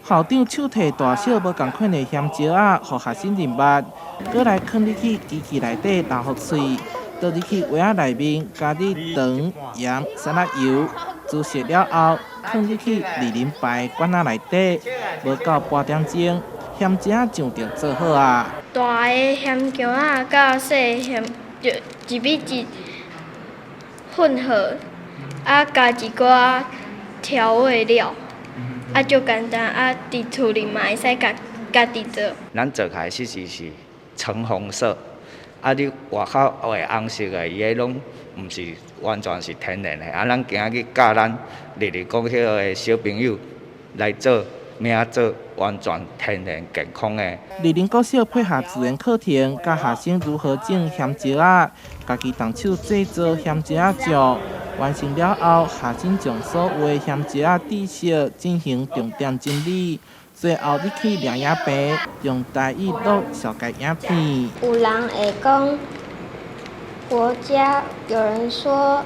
校長手提大小無仝款的鹹椒仔，予學生認捌，閣來囥入去機器內底留予脆，倒入去鍋仔內面加入糖、鹽、沙拉油，煮熟了後，囥入去二零牌罐仔內底，無夠半點鐘，鹹椒仔醬就做好矣。大的鹹薑仔佮細的鹹就1比1混合，啊加一寡調味料，啊足簡單，啊佇厝裡嘛會使家家己做。咱做起來其實是橙紅色，啊你外口的紅色的，伊彼攏毋是完全是天然的。啊，咱今仔日教咱麗麗國小的小朋友來做，名做完全天然健康的。麗林國小配合自然課程，教學生如何種鹹椒仔，家己動手製作鹹椒仔醬。完成了後，學生將所有的鹹椒仔知識進行重點整理，最後入去攝影棚，用台語錄紹介影片。有人會講國家，有人說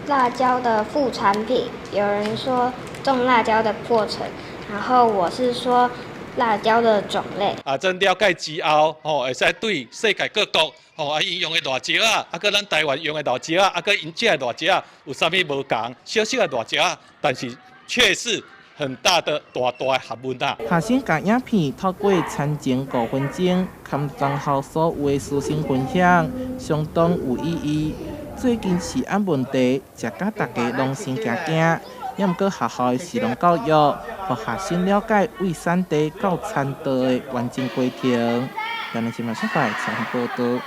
辣椒的副產品，有人說種辣椒的過程，然後我是說辣椒的種類。啊，真了解之後，吼，會使對世界各國，吼，啊，𪜶用的辣椒仔，啊，閣咱台灣用的辣椒仔，啊，閣𪜶食的辣椒仔有啥物無仝？小小的辣椒仔，但是卻是很大的大大的學問啊！學生共影片透過餐前5分鐘，含全校所有的師生分享，相當有意義。最近食安問題，食甲大家攏心驚驚。也毋過學校的食農教育，予學生了解對產地到餐桌的完整過程。亞視新聞採訪報導。